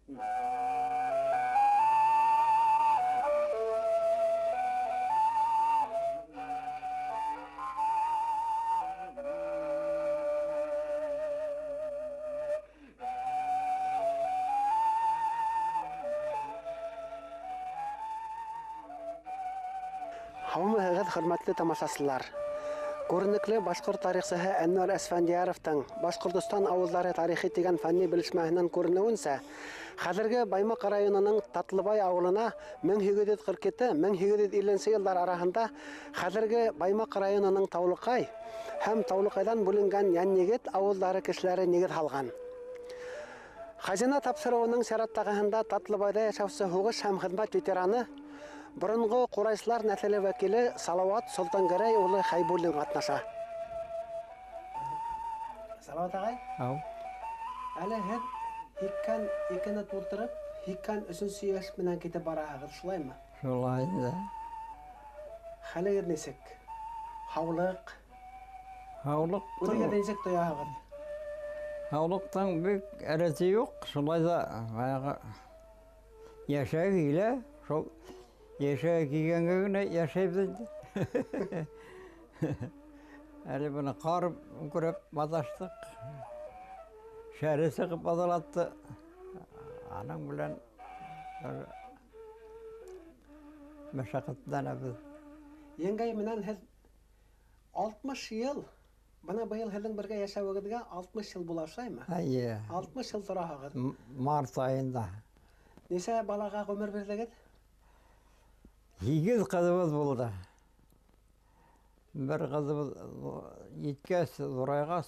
Һаумыһығыҙ, хөрмәтле тамашасылар! Күренекле башҡорт тарихсыһы Әнүәр Әсфәндиәровтың Башҡортостан ауылдары тарихы тигән фәнни белешмәһенән күренеүенсә, хәҙерге Баймаҡ районының Татлыбай ауылына 1847-1850 йылдар араһында хәҙерге Баймаҡ районының Таулыҡай һәм Таулыҡайҙан бүленгән Йәнйегет ауылдары кешеләре нигеҙ һалған. Хазина тапшырыуының сираттағыһында Татлыбайҙа йәшәүсе һуғыш һәм хеҙмәт ветераны, боронғо ҡурайсылар нәҫеле вәкиле Салауат Солтангәрәй улы Хәйбуллин ҡатнаша. Салауат ағай? Ау. Әле һеҙ 82-не тултырып, 83-нсө йәш менән китеп бараһығыҙ, шулаймы? Шулай инде. Хәлегеҙ нисек? Һаулыҡ? Һаулыҡ. Үҙегеҙ нисек тояһығыҙ? Һаулыҡтың бик рәте юҡ, шулай ҙа баяғы йәшәге килә, шул йәшәге килгәнгә генә йәшәйбеҙ инде. Әле бына ҡар күреп маташтыҡ. Шәре сығып аҙалатты. Аның белән мәшәҡәтләнәбеҙ. Еңгәй менән һеҙ 60 йыл, бына быйыл һеҙҙең бергә йәшәүегеҙгә 60 йыл була, шулаймы? Эйе. 60 йыл тораһығыҙ. Март айында. Нисә балаға ғүмер бирҙегеҙ? 8 ҡыҙыбыҙ булды. Бер ҡыҙыбыҙ еткәс, ҙурайғас,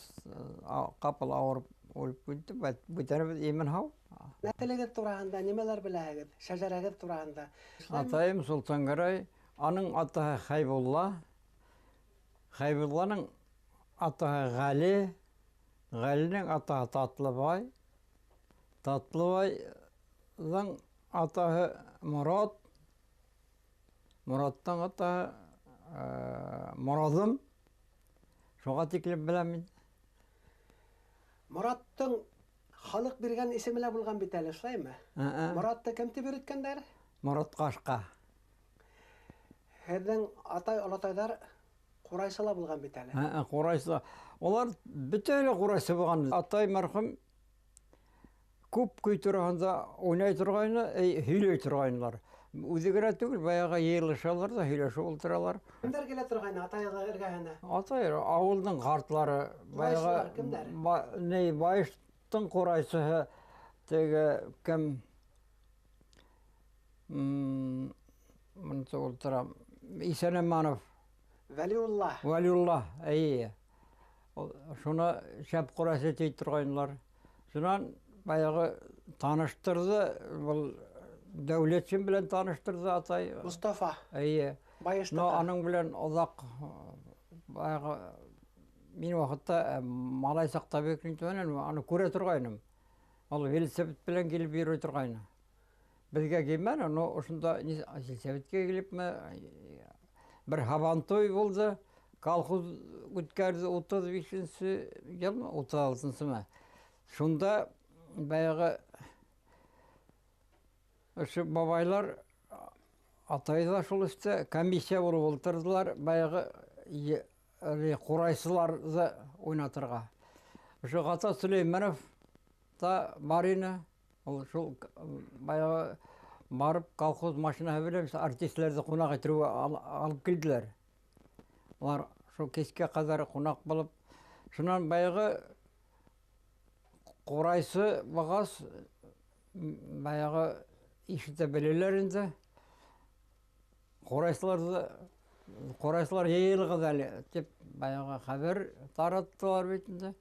ҡапыл ауырып үлеп китте. Бүтәнебеҙ имен һау. Нәҫелегеҙ тураһында нимәләр беләһегеҙ? Шәжәрәгеҙ тураһында? Атайым Солтангәрәй, аның атаһы Хәйбулла, Хәйбулланың атаһы Ғәли, Ғәлинең атаһы Татлыбай, Татлыбайҙың атаһы Морат, Мораттың атаһы Мораҙым. Шуға тиклем беләм мин. Мораттың халыҡ биргән исеме лә булған бит әле, шулаймы? Моратты кем тип йөрөткәндәр? Морат Ҡашҡа. Һеҙҙең атай, олатайҙар ҡурайсы ла булған бит әле. Ҡурайсы. Улар бөтәһе лә ҡурайсы булған. Атай мәрхүм күп көй тураһында уйнай торғайны, һөйләй торғайнылар. Үҙе генә түгел, баяғы йыйылышалар ҙа һөйләшеп ултыралар. Кемдәр килә торғайны атайҙар эргәһенә? Атай, ауылдың ҡартлары, баяғы Ҡурайсылар кемдәр? Байыштың ҡурайсыһы, теге кем, мынсы ултырам, Исәнәманов. Вәлиулла. Вәлиулла, эйе. Ул, шуны шәп ҡурайсы тей торғайнылар. Шунан баяғы таныштырҙы, был Дәүләтшин белән таныштырҙы атай. Мостафа. Эйе. Байыштыҡы. Но аның белән оҙаҡ, баяғы мин ваҡытта, малай саҡта бик инде, аны күрә торғайным. Ул велосипед белән килеп йөрөй торғайны. Беҙгә килмәне, но ошонда сельсоветкә килепме, бер һабантуй булды, колхоз үткәрҙе 35-нсе йылмы, 36-нсымы. Шунда баяғы ошо бабайлар, атай ҙа шул эштә комиссия булып ултырҙылар, баяғы ҡурайсыларҙы уйнатырға. Ошо Ғата Сөләймәнов та бар ине. Ул шул баяғы барып колхоз машинаһы белән артистларҙы ҡунаҡ итеүгә алып килделәр. Улар шул кискә ҡәҙәр ҡунаҡ булып, шунан баяғы ҡурайсы булғас, баяғы ишетә беләләр инде. Ҡурайсылар йыйылығыҙ әле тип баяғы хәбәр тараттылар бит инде.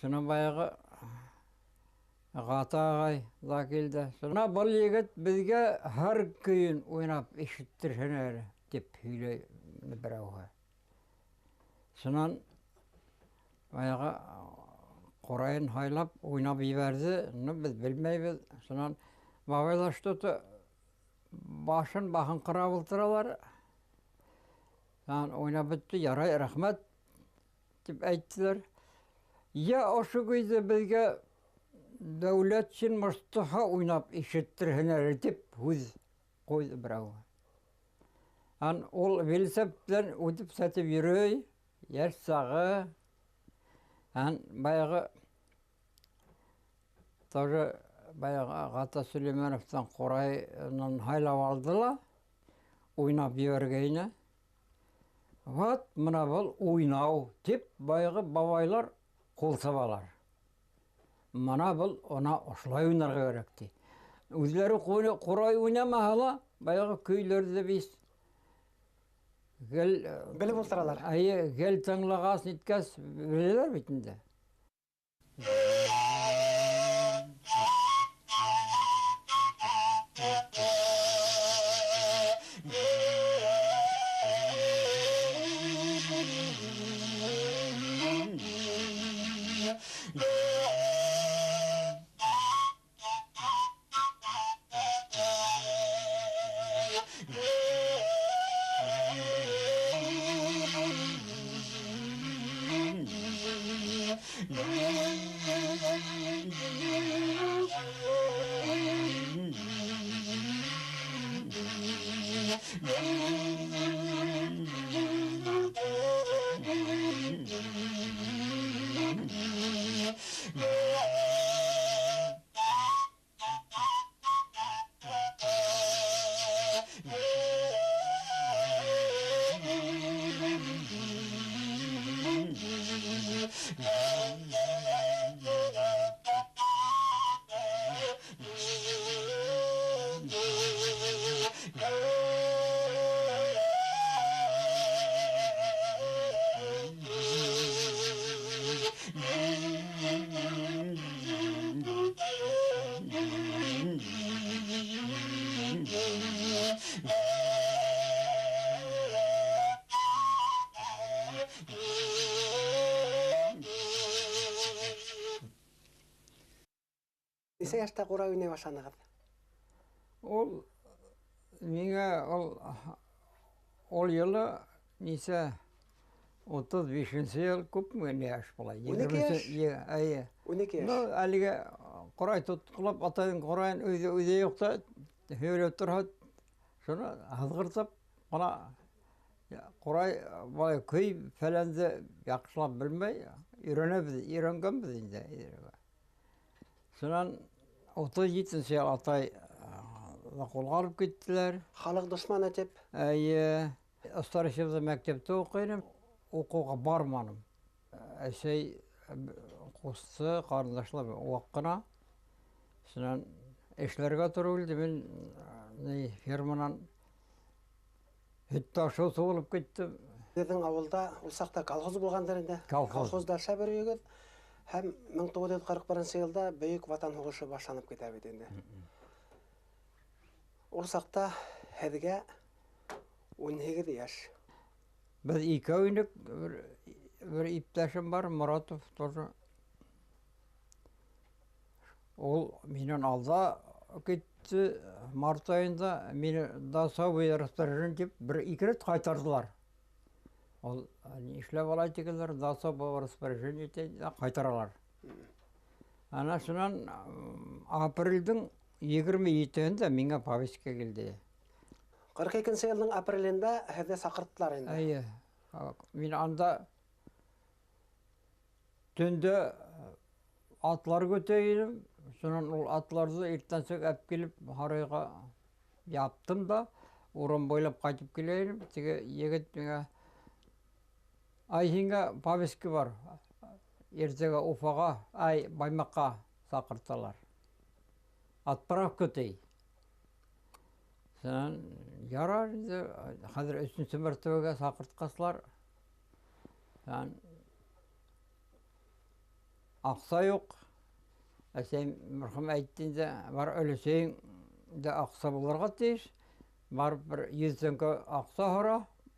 Шунан баяғы Ғата ағай ҙа килде. Шунан был егет беҙгә һәр көйөн уйнап ишеттерһен әле тип һөйләй берәүһе. Шунан баяғы ҡурайын һайлап уйнап ебәрҙе. Ну, беҙ белмәйбеҙ. Шунан бабайлар что-то башын баһынҡырап ултыралар. Шунан уйнап бөттө, ярай, рәхмәт тип әйттеләр. Йә ошо көйҙө беҙгә Дәүләтшин Мостафа уйнап ишеттерһен әле тип һүҙ ҡуйҙы берәү. Ан ул велосипед белән үтеп сәтеп йөрөй, йәш сағы. Ан баяғы тоже баяғы Ғата Сөләймәновтан ҡурайынан һайлап алды ла уйнап ебәргәйне. Вот мына был уйнау тип баяғы бабайлар ҡул сабалар. Мына был она ошолай уйнарға кәрәк ти. Үҙҙәре ҡурай уйнамаһа ла баяғы көйләрҙе бит гел белеп ултыралар. Эйе, гел тыңлағас, ниткәс беләләр бит инде. Нисә йәштә ҡурай уйнай башланығыҙ? Ул миңә ул йылы нисә 35-нсе йыл күпме йәш була? 12 йәш? Эйе. 12 йәш. Ну, әлегә ҡурай тотҡолап, атайҙың ҡурайын үҙе юҡ та һөйләп торһа, шуны һыҙғыртып ҡына ҡурай былай көй фәләнде яҡшылап белмәй, өйрәнәбеҙ, өйрәнгәнбеҙ инде. Шунан 37-нсе йыл атай ҡулға алып киттеләр. Халыҡ дошманы тип? Эйе. Старышевҙа мәктәптә уҡыйным, уҡыуға барманым. Әсәй ҡусты, ҡарындашлар ваҡ ҡына. Шунан эшләргә тура килде. Мин ферманан һөт ташыусы булып киттем. Беҙҙең ауылда ул саҡта колхоз булғандыр инде. Колхоз. Колхозда эшләп йөрөгөҙ. Һәм 1941 йылда Бөйөк Ватан һуғышы башланып китә бит инде. Ул саҡта һеҙгә 18 йәш. Беҙ икәү инек, бер иптәшем бар, Моратов тоже. Ул минән алда китте, март айында мине досовый распоряжение тип бер ике рәт ҡайтарҙылар. Ул ни эшләп алай тигәнләр, досовый распоряжение тип ҡайтаралар. Ана шунан апрелдең 27-һендә миңа повестка килде. 42-нсе йылдың апрелендә һеҙҙе саҡырттылар инде. Эйе. Мин анда төндә атлар көтә инем. Шунан ул атларҙы иртәнсәк әп килеп һарайға яптым да урам буйлап ҡайтып килә инем. Теге егет миңа: "Ай, һиңә повестка бар. Иртәгә Уфаға, ай, Баймаҡҡа саҡырталар. Отправка ти." Шунан ярар инде, хәҙер өсөнсө мәртәбәгә саҡыртҡаслар. Шунан аҡса юҡ. Әсәйем мәрхүм әйтте инде, бар өләсәйең дә аҡса булырға тейеш. Барып бер 100 тәңкә аҡса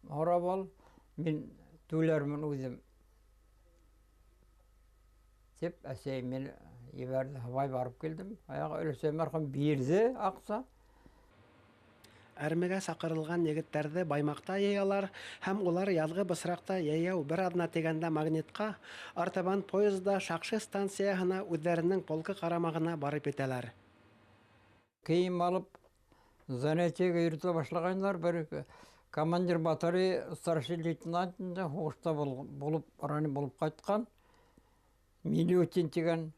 һорап ал, мин түләрмен үҙем. Тип әсәйем мине ебәрҙе, һабай барып килдем. Аяғы өләсәйем мәрхүм бирҙе аҡса. Әрмегә саҡырылған егеттәрҙе Баймаҡта йыялар һәм улар яҙғы бысраҡта йәйәү бер аҙна тигәндә Магнитҡа, артабан поезда Шаҡшы станцияһына үҙҙәренең полкы ҡарамағына барып етәләр. Кейем алып занятиеға йөрөтә башлағайнылар. Бер командир батарея старший лейтенант инде һуғышта булып, ранен булып ҡайтҡан Милютин тигән.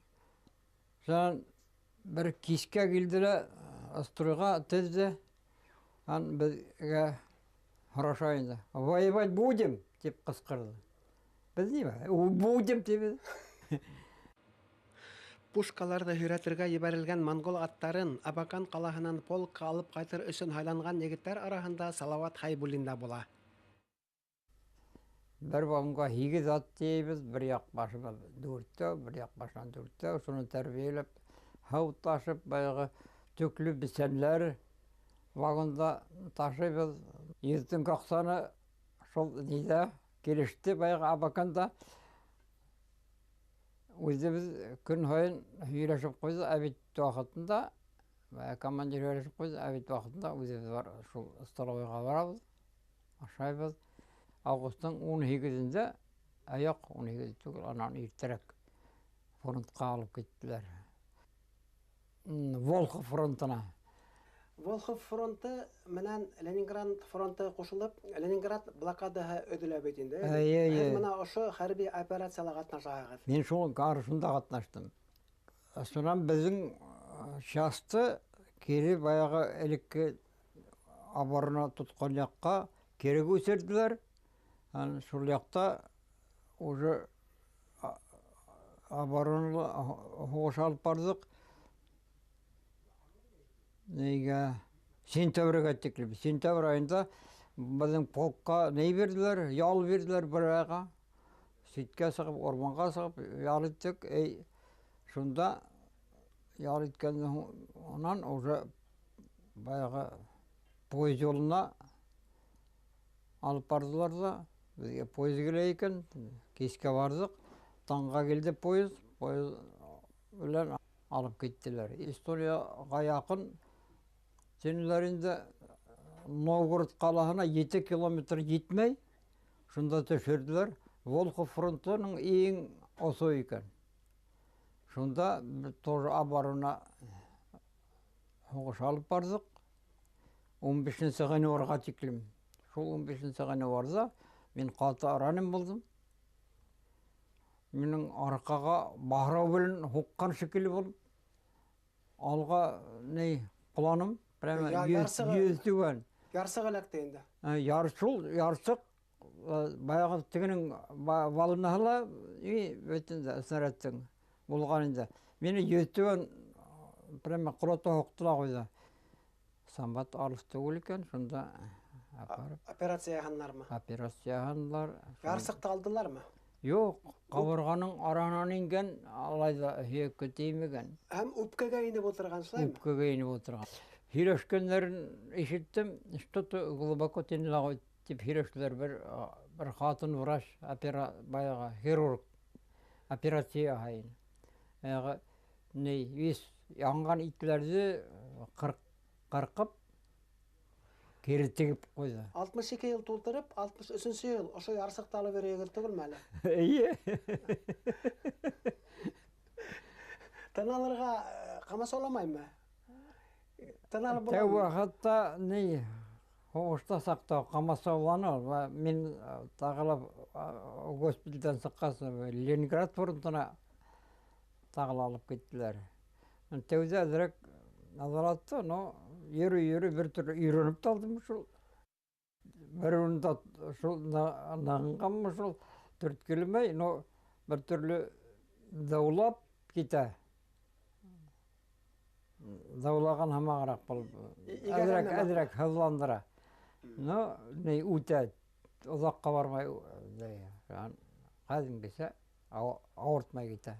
Шунан бер кискә килде лә стройға теҙҙе. Ан беҙгә һораша инде. Воевать будем, тип ҡысҡырҙы. Беҙ нимә? Будем тибеҙ. Пушкаларҙы һөйрәтергә ебәрелгән монгол аттарын Абакан ҡалаһынан полкка алып ҡайтыр өсөн һайланған егеттәр араһында Салауат Хәйбуллин да була. Бер вагонға 8 ат тейбеҙ, бер яҡ башына 4, бер яҡ башынан 4, шуны тәрбиәләп, һыу ташып, баяғы төклө бесәнләр вагонда ташыйбыҙ. Йөҙҙөң аҡсаны шул ниҙә килеште баяғы Абаканда. Үҙебеҙ көн һайын һөйләшеп ҡуйҙы, обед ваҡытында, командир һөйләшеп ҡуйҙы, обед ваҡытында үҙебеҙ бар, шул столовойға барабыҙ, ашайбыҙ. Августтың 18-ендә, аяҡ 18 түгел, анан иртәрәк фронтҡа алып киттеләр. Волхов фронтына. Волхов фронты менән Ленинград фронты ҡушылып, Ленинград блокадаһы өҙөлә бит инде. Эйе, эйе. Һеҙ бына ошо хәрби операцияла ҡатнашаһығыҙ. Мин шул шунда ҡатнаштым. Шунан беҙҙең часты кире баяғы элекке оборона тотҡан яҡҡа кире күсерҙеләр. Һәм шул яҡта уже оборона һуғыш алып барҙыҡ. Нейгә? Сентябргә тиклем. Сентябрь айында беҙҙең полкка ней бирҙеләр, ял бирҙеләр бер айға. Ситкә сығып, урманға сығып ял иттек. Эй, шунда ял иткәндән һуң уже баяғы поезд юлына алып барҙылар ҙа, беҙгә поезд килә икән, кискә барҙыҡ, таңға килде поезд, поезд белән алып киттеләр. Эстонияға яҡын тинеләр инде. Новгород ҡалаһына 7 километр етмәй, шунда төшөрҙөләр. Волхов фронтының иң осо икән. Шунда тоже оборона һуғыш алып барҙыҡ. 15 ғинуарға тиклем. Шул 15 ғинуарҙа мин ҡаты ранен булдым. Минең арҡаға баһрау белән һуҡҡан шикелле булып, алға ни ҡоланым, прямо йөҙ түбән. Ярсыҡ эләкте инде. Шул ярсыҡ, баяғы тегенең валынаһы ла, и, бит инде, снарядтың булған инде. Мине йөҙ түбән прямо ҡолата һуҡты ла ҡуйҙы. Самбат алыҫ түгел икән, шунда апарып. Операция яһанылармы? Операция яһанылар. Ярсыҡты алдылармы? Юҡ, ҡабырғаның араһынан ингән, алай ҙа һөйәккә теймәгән. Һәм үпкәгә инеп ултырған, шулаймы? Үпкәгә инеп ултырған. Һөйләшкәндәрен ишеттем, что-то глубоко тинелә ҡуй тип һөйләштеләр. Бер ҡатын врач, баяғы хирург, операция яһай ине. Баяғы ни, вис янған итләрҙе ҡырҡып, кире тегеп ҡуйҙы. 62 йыл тултырып, 63 йыл ошо ярсыҡты алып йөрөйһөгөҙ түгелме әле? Эйе. Тын алырға ҡамасауламаймы? Тын алып Тәү буламы? ваҡытта ни, һуғышта саҡта ҡамасауланы. Мин тағы ла госпиталдән сыҡҡас, Ленинград фронтына тағы ла алып киттеләр. Тәүҙә әҙерәк наҙалатты, но йөрөй-йөрөй бер төрлө өйрәнеп тә алдым шул. Бер урында шул нығынғанмы шул, төрткөлөмәй, но бер төрлө даулап китә. Даулаған һымағыраҡ булып, әҙерәк һыҙландыра. Но ни үтә, оҙаҡҡа бармай, ҡәҙимгесә ауыртмай китә.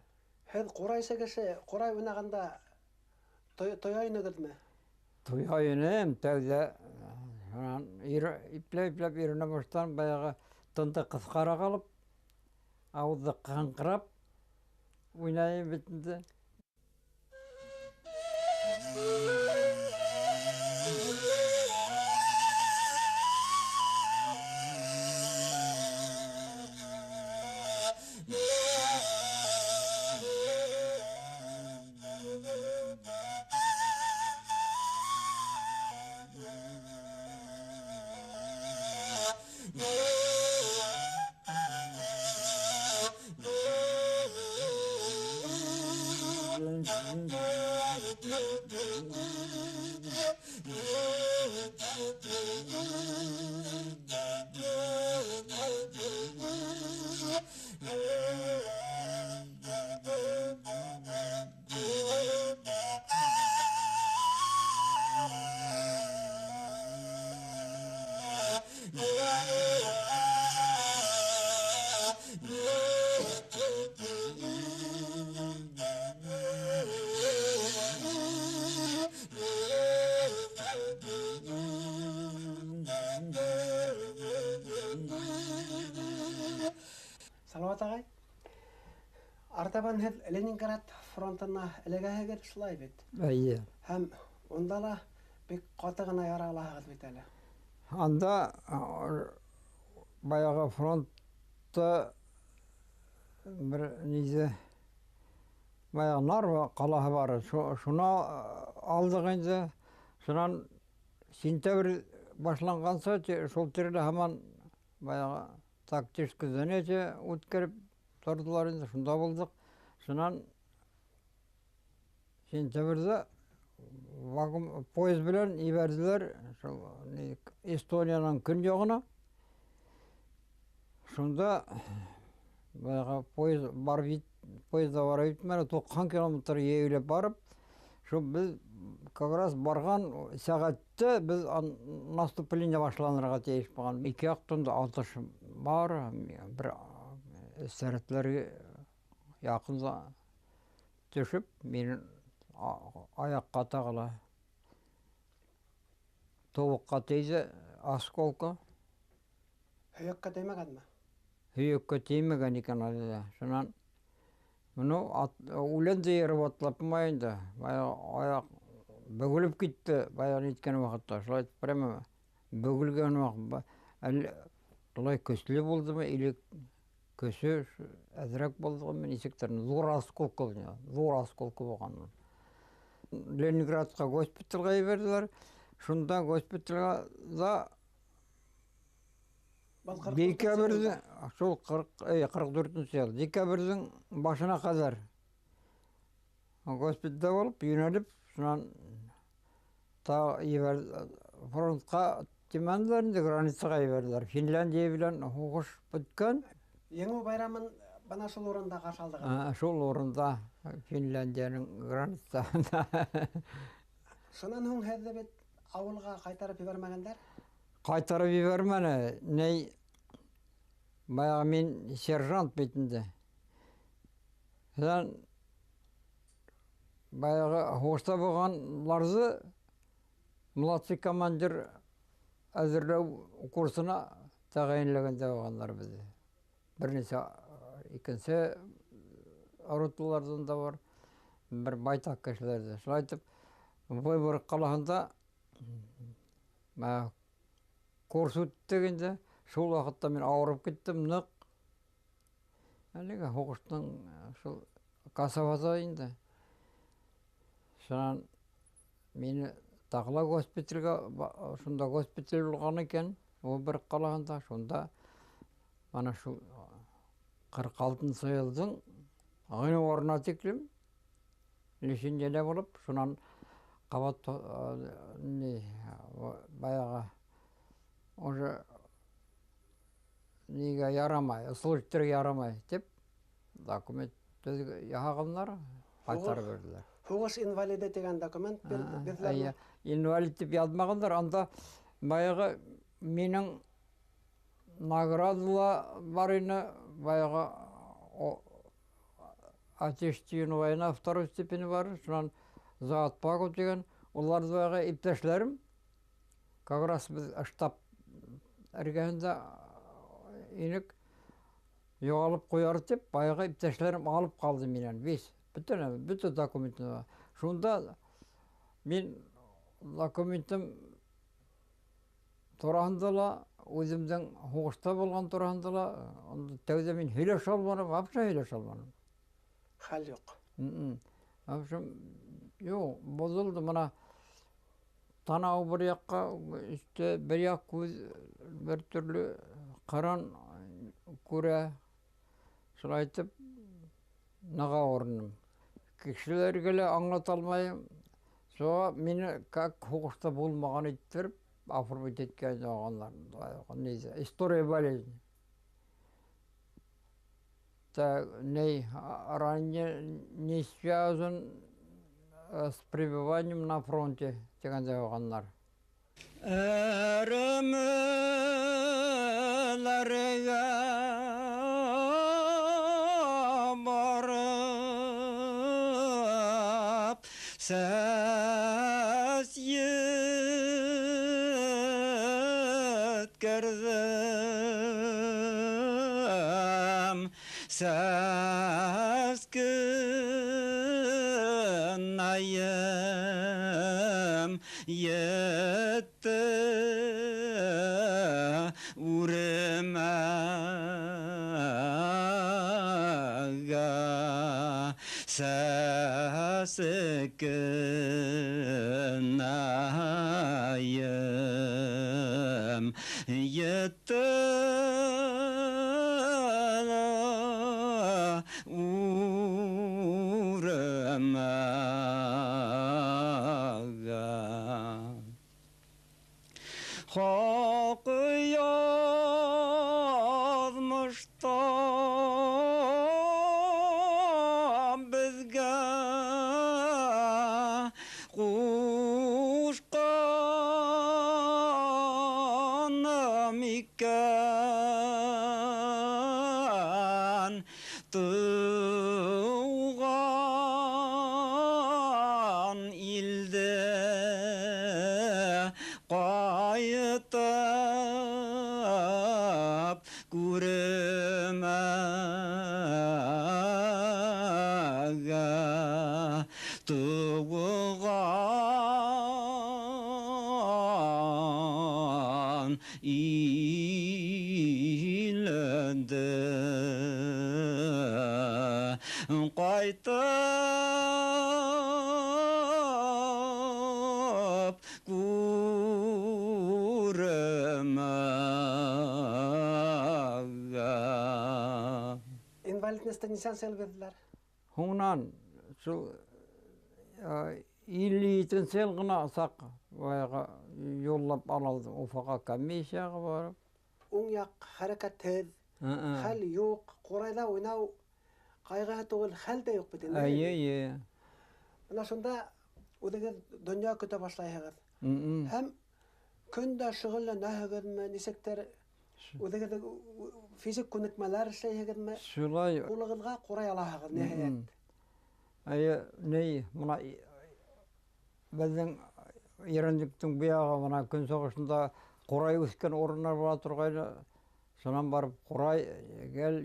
Һеҙ ҡурайсы кеше, ҡурай уйнағанда тоя инегеҙме? Тоя инем, тәүҙә. Шунан ипләп-ипләп өйрәнә башланым, баяғы тынды ҡыҫҡараҡ алып, ауыҙҙы ҡаңҡырап уйнайым бит инде. Салауат ағай, артабан һеҙ Ленинград фронтына эләгәһегеҙ, шулай бит? Эйе. Һәм унда ла бик ҡаты ғына яралаһығыҙ бит әле. Анда баяғы фронтта бер ниҙе, баяғы Нарва ҡалаһы бар, шуны алдыҡ инде. Шунан сентябрь башланғанса шул тирәлә һаман баяғы тактический занятие үткәреп торҙолар инде, шунда булдыҡ. Шунан сентябрҙә вагон поезд белән ебәрҙеләр шул Эстониянең көньяғына. Шунда баяғы поезд барып поездда барып етмәне, 90 километр йәйәүләп барып, шул беҙ как раз барған сәғәттә беҙ наступление башланырға тейеш булған. Ике яҡтан да атыш бар, бер сәрәтләргә яҡын да төшөп, минең аяҡҡа тағы ла тубыҡҡа тейҙе осколка. Һөйәккә теймәгәнме? Һөйәккә теймәгән икән әле лә. Шунан ну, үләнде йөрөп атлап булмай инде. Баяғы аяҡ бөгөлөп китте, баяғы ниткән ваҡытта. Шулай итеп, прямо бөгөлгән ваҡыт. Әле шулай көслө булдымы, или көсө әҙерәк булдымы, нисектер. Ҙур осколка, ҙур осколка булған. Ленинградҡа госпиталгә ебәрҙеләр. Шунда госпиталгә да декабрҙе, шул 44-нсе йыл, декабрҙең башына ҡәҙәр госпиталдә булып, йүнәлеп, шунан та фронтҡа тимәнеләр инде, границаға ебәрҙеләр. Финляндия белән һуғыш бөткән. Еңеү байрамын бына шул урында ҡаршы алдығыҙ? Шул урында, Финляндияның границаһында. Шунан һуң һеҙҙе бит ауылға ҡайтарып ебәрмәгәндәр? Ҡайтарып ебәрмәне. Ней, баяғы мин сержант бит инде. Шунан баяғы һуғышта булғанларҙы младший командир әҙерләү курсына тәғәйенләгәндә булғандар беҙҙе. Бер нисә икенсе роталарҙан да бар, бер байтаҡ кешеләрҙе. Шулай итеп, Выборг ҡалаһында курс үттек инде. Шул ваҡытта мин ауырып киттем ныҡ. Әлеге һуғыштың шул касабасы инде. Шунан мине тағы ла госпиталгә, шунда госпиталь булған икән, Выборг ҡалаһында. Шунда ана шул 46-нсы йылдың ғинуарына тиклем лечениелә булып, шунан ҡабат баяғы уже нигә ярамай, служителгә ярамай тип документ яһағандар, ҡайтарып бирҙеләр. Һуғыш инвалиды тигән документ бирҙеләрме? Эйе, инвалид тип яҙмағандар. Анда баяғы минең наградала бар ине, баяғы Отечественная война второй степени бар, шунан за отвагу тигән. Уларҙы баяғы иптәшләрем, как раз беҙ штаб эргәһендә инек, юғалып ҡуяр тип, баяғы иптәшләрем алып ҡалды минән, весь, бөтә документны. Шунда мин документым тураһында ла, үҙемдең һуғышта булған тураһында ла, унда тәүҙә мин һөйләшә алманым, вообще һөйләшә алманым. Хәл юҡ. В общем, юҡ, боҙолдо. Бына танау бер яҡҡа, өҫтө бер яҡ күҙ бер төрлө ҡыран күрә. Шулай итеп ныға урыным. Кешеләргә лә аңлата алмайым. Шуға мине как һуғышта булмаған иттереп оформить иткән алғандар. История болезни. Так, не, ранее не связан с пребыванием на фронте, тигәндәй алғандар. Әрәмәләргә барып сәс еткерҙем, сәс көнәйем етте үремәгә, сәс көнәйем етте үремәгә. Хаҡ яҙмышта беҙгә ҡушҡан микән, тыуған илде ҡайтып күрмәгә, тыуған илде ҡайтып күрмәгә. Инвалидностьты нисәнсе йыл бирҙеләр? Һуңынан шул 57-нсе йыл ғына саҡ баяғы юллап алалды Уфаға комиссияға барып. Уң яҡ хәрәкәтһеҙ, хәл юҡ, ҡурайҙа уйнау ҡайғыһы түгел, хәл дә юҡ бит инде. Эйе, эйе. Бына шунда үҙегеҙ донъя көтә башлайһығыҙ. Һәм көн дә шөғөлләнәһегеҙме, нисектер үҙегеҙ физик күнекмәләр эшләйһегеҙме? Шулай. Ҡулығыҙға ҡурай алаһығыҙ, ниһайәт. Эйе, ни, бына беҙҙең Ерәнлектең быяғы бына көнсығышында ҡурай үҫкән урындар була торғайны. Шунан барып ҡурай гел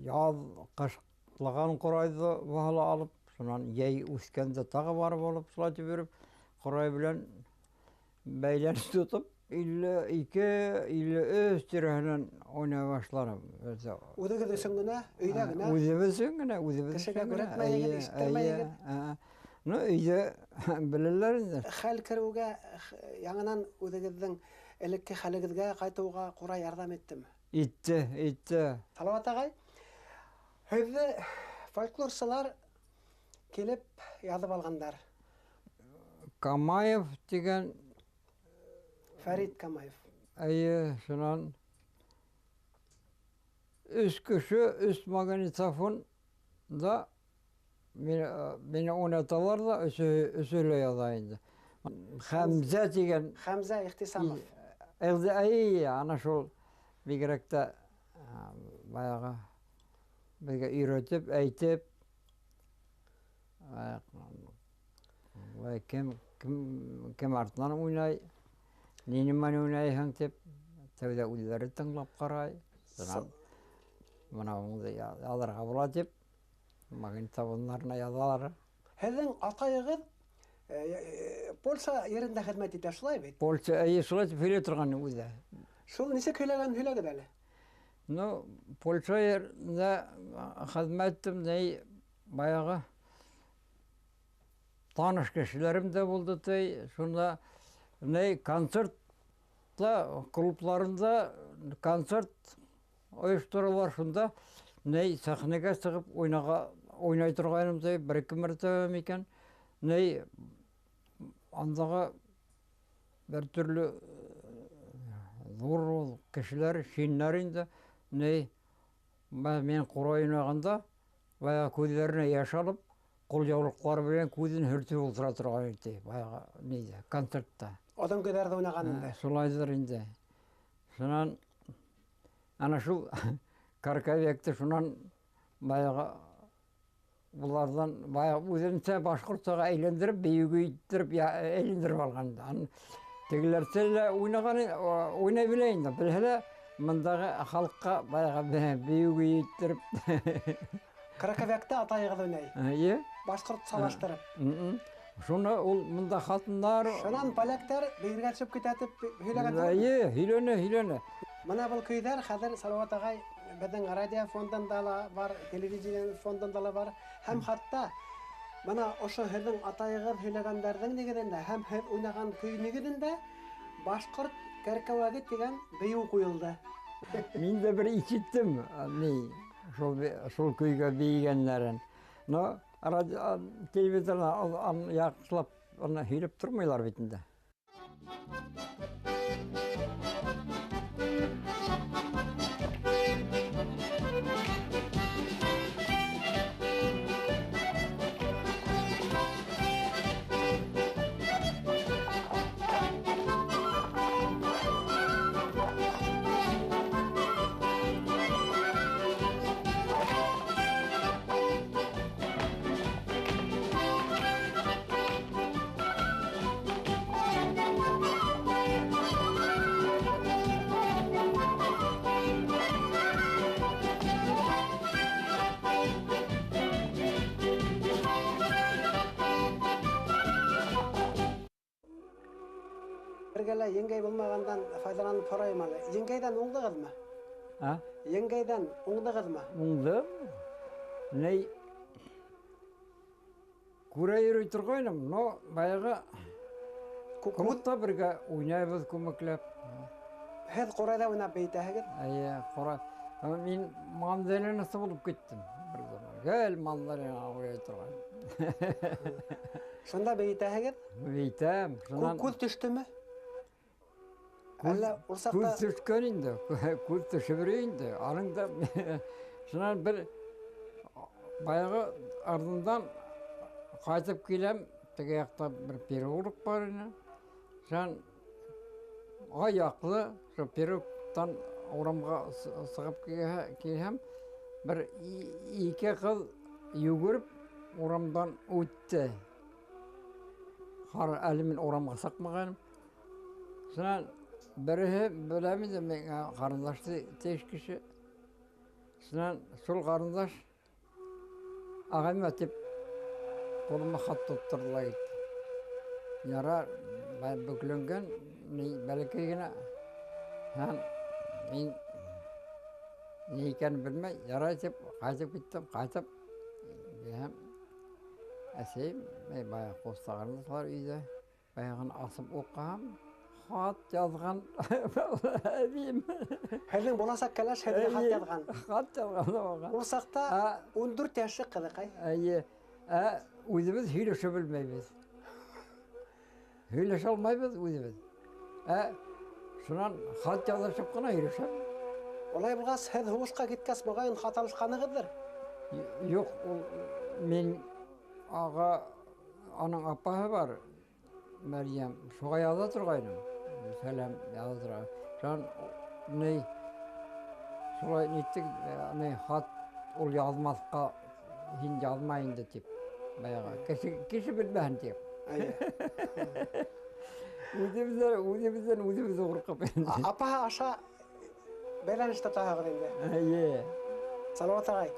яҙ ҡышлаған ҡурайҙы баһала алып, шунан йәй үҫкәндә тағы барып алып, шулай тип йөрөп, ҡурай белән бәйләнеш тотоп, 52, 53 тирәһенән уйнай башланым. Үҙегеҙ өсөн генә, өйҙә генә? Үҙебеҙ өсөн генә, үҙебеҙ Кешегә өсөн генә. күрһәтмәйһегеҙ, Эйе, ишеттермәйһегеҙ? эйе, Ну, өйҙә беләләр инде. Хәл кереүгә, яңынан үҙегеҙҙең элекке хәлегеҙгә ҡайтыуға ҡурай ярҙам иттеме? Итте, итте. Салауат ағай, һеҙҙе фольклорсылар килеп яҙып алғандар. Камаев тигән Фәрит Камаев. Эйе, шунан өс кеше, өс магнитофон да мине уйнаталар да, өсө лә яҙа инде. Хәмзә тигән Хәмзә Ихтисамов. Эйе, ана шул бигерәк тә баяғы беҙгә өйрәтеп, әйтеп, кем артынан уйнай, нимәне уйнайһың тип, тәүҙә үҙҙәре тыңлап ҡарай. Шунан бына уны яҙырға була тип, магнитофондарына яҙалар. Һеҙҙең атайығыҙ Польша ерендә хеҙмәт итә, шулай бит? Польша, эйе, шулай тип һөйләй торған үҙе. Шул нисек һөйләгәнен һөйләгеҙ әле. Ну, Польша ерендә хеҙмәт иттем, ни, баяғы таныш кешеләрем дә булды, ти. Шунда, ни, концертта, клубларында концерт ойошторалар, шунда, ни, сәхнәгә сығып уйнай торғайным, ти, бер-ике мәртәбә микән. Ней андағы бер төрлө ҙур кешеләр, шиннәр инде. Ней мин ҡурай уйнағанда баяғы күҙҙәренә йәш алып, ҡул яулыҡлары менән күҙен һөртөп ултыра торған ине, баяғы нейҙә, концертта. Оҙон көйҙәрҙе уйнаған инде. Шулайҙыр инде. Шунан ана шул Карковекте шунан баяғы буларҙан баяғы үҙенсә башҡортсаға әйләндереп, бейеүгә иттереп, әйләндереп алған. Тегеләрсә лә уйнаған, уйнай белә инде. Белһә лә мындағы халыҡҡа баяғы бейеүгә иттереп. Краковякта атайығыҙ уйнай. Эйе. Башҡортсалаштырып. Шуны ул мында ҡатындар. Шунан поляктар бейергә төшөп китә тип һөйләгән. Эйе, һөйләнә, һөйләнә. Мына был көйҙәр хәҙер Салауат ағай беҙҙең радио фондында ла бар, телевидение фондында ла бар. Һәм хатта мына ошо һеҙҙең атайығыҙ һөйләгәндәрҙең нигеҙендә һәм һеҙ уйнаған көй нигеҙендә башҡорт кәркәүәге тигән бейеү ҡуйылды. Мин дә бер ишеттем, ни, шул көйгә бейегәндәрен. Но радио, телевизорҙа яҡшылап аны һөйләп тормайлар бит инде. Бергәлә еңгәй булмағандан файҙаланып һорайым әле. Еңгәйҙән уңдығыҙмы? А? Еңгәйҙән уңдығыҙмы? Уңдым. Ней күрә йөрөй торғайным, но баяғы клубта бергә уйнайбыҙ күмәкләп. Һеҙ ҡурайҙа уйнап бейетәһегеҙ? Эйе, ҡурай. Мин мандолинасы булып киттем бер заман. Гел мандолина уйнай торған. Шунда бейетәһегеҙ? Бейетәм. Шунан Күҙ төштөмө? Әллә ул саҡта Күҙ төшкән инде, күҙ төшөп йөрөй инде. Аның да шунан бер баяғы артындан ҡайтып киләм, теге яҡта бер переулок бар ине. Шунан аяҡлы, шул переулоктан урамға сығып килһәм, бер ике ҡыҙ йүгереп урамдан үтте. Ҡара, әле мин урамға сыҡмағайным. Шунан береһе беләм инде, миңә ҡарындашты тейеш кеше. Шунан шул ҡарындаш ағайыма тип ҡулыма хат тотторҙо ла китте. Ярар, бөкләнгән, ни бәләкәй генә. Һәм мин ни икәнен белмәй, ярай тип ҡайтып киттем, ҡайтып һәм әсәйем, бая ҡустағарҙылар өйҙә, баяғын асып уҡыһам, хат яҙған әбейем. Һеҙҙең буласаҡ кәләш һеҙгә хат яҙған. Хат яҙған уға. Ул саҡта 14 йәшлек ҡыҙыҡай. Эйе. Үҙебеҙ һөйләшә белмәйбеҙ. Һөйләшә алмайбыҙ үҙебеҙ. Шунан хат яҙышып ҡына һөйләшәбеҙ. Улай булғас, һеҙ һуғышҡа киткәс, моғайын хат алышҡанығыҙҙыр? Юҡ, ул мин аға, аның апаһы бар, Мәрйәм, шуға яҙа торғайным. Сәләм яҙа торғайным. Шунан ни, шулай ниттек, ни хат ул яҙмаҫҡа, һин яҙма инде тип, баяғы. Кеше белмәһен тип. Үҙебеҙҙән үҙебеҙ ҡурҡып инде. Апаһы аша бәйләнеш тотаһығыҙ инде. Эйе. Салауат ағай,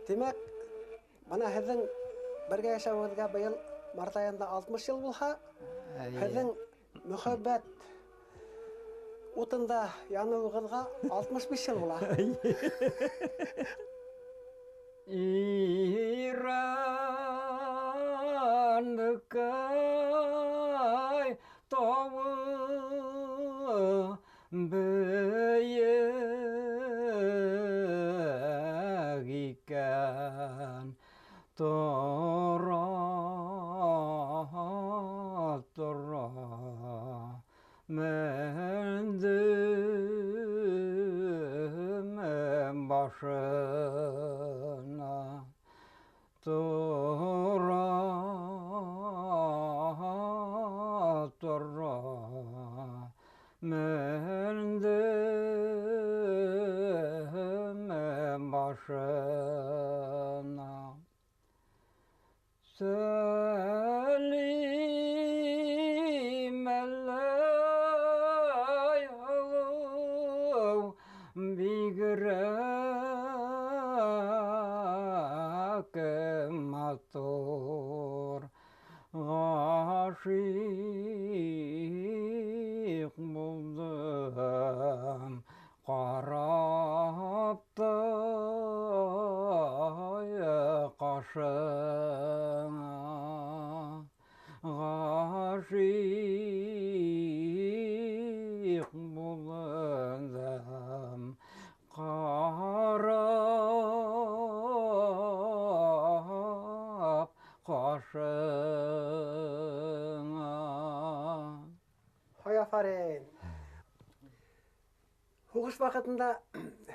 тимәк, бына һеҙҙең бергә йәшәүегеҙгә быйыл март айында 60 йыл булһа, һеҙҙең мөхәббәт утында яныуығыҙға 65 йыл була. Иранкай тауы бейек икән, тора тора, мендем башына. Сәлим әлләй һылыу, бигерәк матур, ғашиҡ булдым, ҡарап тай ҡашыңа. Ғашиҡ булдым, ҡарап ҡашыңа. Һай, афарин! Һуғыш ваҡытында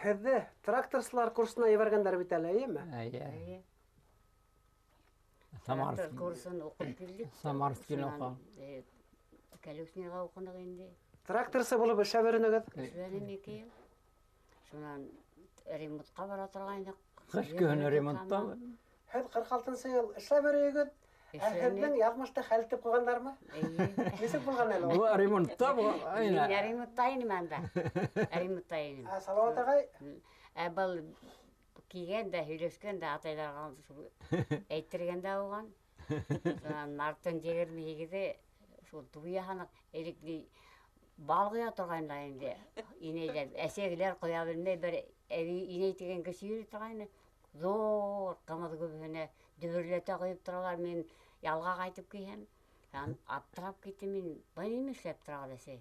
һеҙҙе тракторсылар курсына ебәргәндәр бит әле, эйеме? Эйе. Эйе. Самарский. Трактор курсын уҡып килдек. Самарский Шунан, уҡыған. Колесныйға уҡыныҡ инде. Тракторсы булып эшләп йөрөнөгөҙ? Эшләнем 2 йыл. Шунан ремонтҡа бара торғайныҡ. Ҡыш көнө ремонтта. Һеҙ ҡырҡ алтынсы йыл эшләп йөрөйөгөҙ. Ә Эшләнек. һеҙҙең яҙмышты хәл итеп ҡуйғандармы? Эйе. Нисек булған әле ул? Был ремонтта был, әйнә. Мин ремонтта инем анда. Ремонтта инем. Ә Салауат ағай? Ә был килгән дә, һөйләшкән дә, атайҙарға шул әйттергән дә уған. Шунан марттың 28-е шул туй яһаныҡ. Элек ни бал ҡоя торғайнылар инде. Инәйләр, әсәгеләр ҡоя белмәй, бер әбей инәй тигән кеше йөрөй торғайны. Ҙур ҡымыҙ күбеһенә дөбөрләтә ҡойоп торалар. Мин ялға ҡайтып килһәм, һәм аптырап киттем мин. Был нимә эшләп тора әсәй?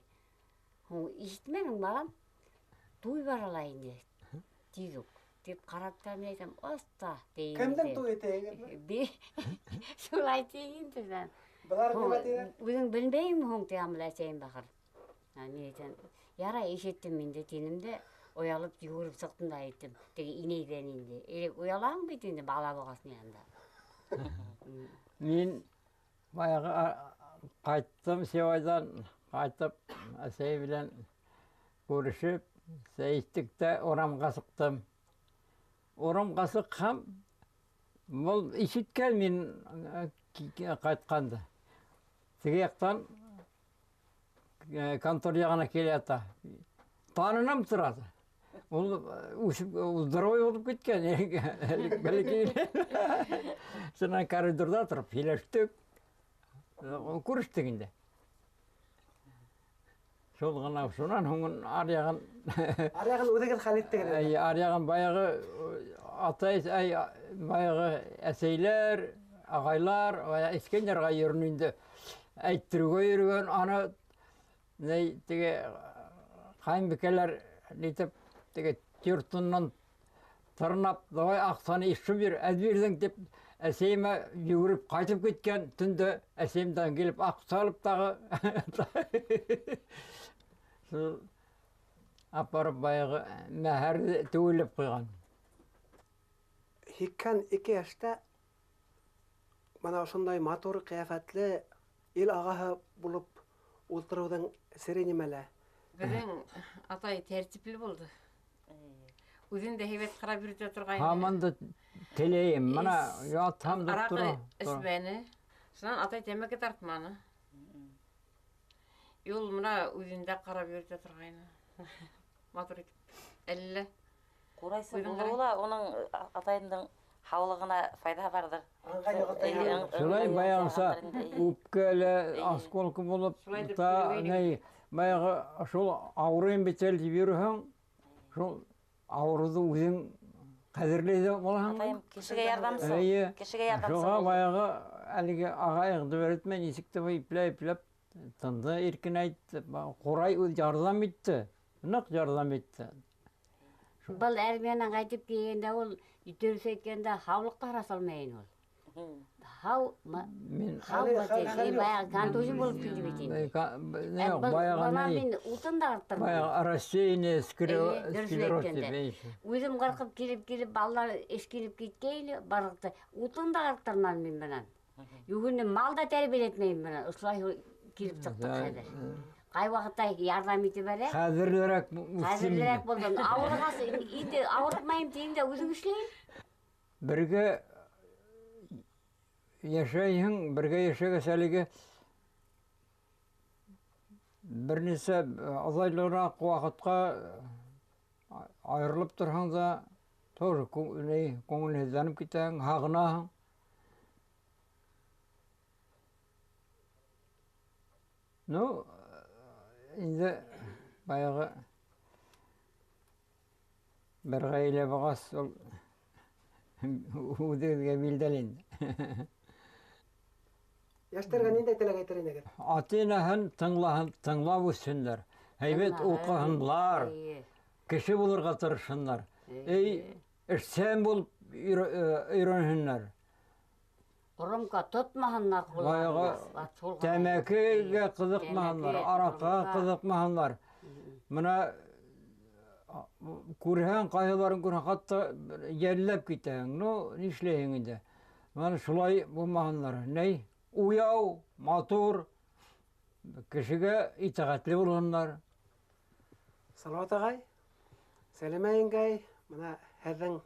Һуң ишетмәнең, балам? Туй бара ла инде. Тиҙ үк. Тип ҡарап та мин әйтәм, оҫта, тейем Кемдең инде. туйы тейегеҙме? Шулай тейем инде мин. Былар Һуң, нимә тейҙәр? Үҙең белмәйеңме һуң, тиям ла әсәйем бахыр. Мин әйтәм, ярай, ишеттем инде, тинем дә, оялып йүгереп сыҡтым да әйттем. Теге инәйҙән инде. Элек оялаң бит инде, бала булғас ни анда. Мин баяғы ҡайттым Севайҙан, ҡайтып, әсәй белән күрешеп, сәй эстек тә урамға сыҡтым. Урамға сыҡһам, был ишеткән мин, ҡайтҡанды. Теге яҡтан, контор яғына килә ята. Таныным тора. Ул үҫеп, ул здоровый булып киткән, элек бәләкәй. Шунан коридорҙа тороп һөйләштек. Күрештек инде. Шул ғына, шунан һуң ар яғын Ар яғын үҙегеҙ хәл иттегеҙ инде. Әй, ар яғын баяғы атай, әй, баяғы әсәйләр, ағайлар, баяғы Искәндәргә йөрөн инде. Әйттереүгә йөрөгән, аны ни теге ҡайынбикәләр нитеп, теге йортоннан тырнап, давай аҡсаны ишеп бир, әҙ бирҙең тип, әсәйемә йүгереп ҡайтып киткән, төндә әсәйемдән килеп аҡса алып тағы. Шул апарып баяғы мәһәрҙе түгелеп ҡуйған. 82 йәштә бына ошондай матур ҡиәфәтле ил ағаһы булып ултырыуҙың сере нимәлә? Беҙҙең атай тәртипле булды. Үҙен дә һәйбәт ҡарап йөрөтә торғайны. Һаман да теләйем, бына ятһам да Араҡы тора. эсмәне. Шунан атай тәмәке тартманы. Юл бына үҙен дә ҡарап йөрөтә торғайны. Матур итеп. Әллә. Ҡурайсы Үҙең булыуы ҡарай. ла уның атайымдың һаулығына файҙа барҙыр. Аңға йоғонто Эйе, яһаған. Шулай ыңға баяғыса йоғонто яһағандыр инде, эйе. үпкәле, Эйе. осколка булып, Шулай итеп та, килгәйнек. ни, баяғы шул ауырыйым бит әле тип йөрөһөң, шул ауырыуҙы үҙең ҡәҙерләй ҙә булаһың. Атайым кешегә ярҙамсы. Эйе. Кешегә ярҙамсы Шуға булды. баяғы әлеге ағай иғтибар итмәй, нисек тә ипләп-ипләп тынды, иркенәйтте. Ҡурай үҙ ярҙам итте, ныҡ ярҙам итте. Был армиянан ҡайтып килгәндә ул дөрөҫ әйткәндә һаулыҡ та һораса алмай ине ул. Һау, ма, Мин һау Хәле, был хәле, тип, хәле. баяғы контузия булып килде бит инде. Не, Ә был баяғы бына ни? мин утын да арттырмайым. Баяғы рассеянный Эйе, дөрөҫ склероз әйткәндә. тип, эйе. Үҙем ҡурҡып килеп-килеп, балалар эш килеп киткәйне, барыҡты. Утын да арттырмам мин бынан. Юғыны мал да тәрбиәләтмәйем бынан. Ошолай Килеп сыҡтыҡ хәҙер. Ҡай ваҡытта ярҙам итеп әле. Хәҙерлерәк үҫтем. Хәҙерлерәк булдым. Ауырғас, инде ауыртмайым тием дә үҙем эшләйем. Бергә йәшәйһең, бергә йәшәгәс әлеге бер нисә оҙайлыраҡ ваҡытҡа айырылып торһаң да, тоже күңелһеҙләнеп китәһең, һағынаһың. Ну, инде баяғы бер ғаилә булғас, ул үҙегеҙгә билдәле инде. Йәштәргә ниндәй теләк әйтер инегеҙ? Ата-энәһен тыңлаһын, тыңлап үҫһендәр. Һәйбәт уҡыһынлар, кеше булырға тырышһындар. Эй, эшсән булып өйрәнһендәр. Румка тотмаһыннар Баяғы ҡулларына. Тәмәкегә ҡыҙыҡмаһындар, Тәмәке, араҡыға румка. ҡыҙыҡмаһындар. Мына күрһәң, ҡайһыларын күрһәң, хатта йәлләп китәһең. Ну, нишләйһең инде? Мына шулай булмаһындар. Ней? Уяу, матур, кешегә итәғәтле булһындар. Салауат ағай, Сәлимә еңгәй, мына һеҙҙең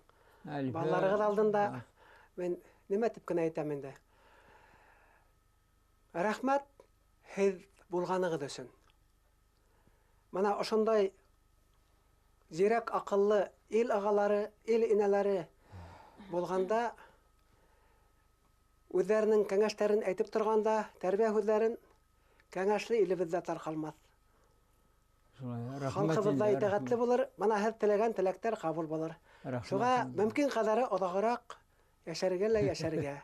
Әлифә. балаларығыҙ алдында мин нимә тип кенә әйтәм инде. Рәхмәт һеҙ булғанығыҙ өсөн. Мына ошондай зирәк аҡыллы ил ағалары, ил инәләре булғанда, үҙҙәренең кәңәштәрен әйтеп торғанда, тәрбиә һүҙҙәрен кәңәшле илебеҙҙә тарҡалмаҫ. Шулай, рәхмәт Халҡыбыҙ да инде, итәғәтле рәхмәт. булыр, мына һеҙ теләгән теләктәр ҡабул булыр. Рәхмәт Шуға инде. мөмкин ҡәҙәре оҙағыраҡ йәшәргә лә йәшәргә.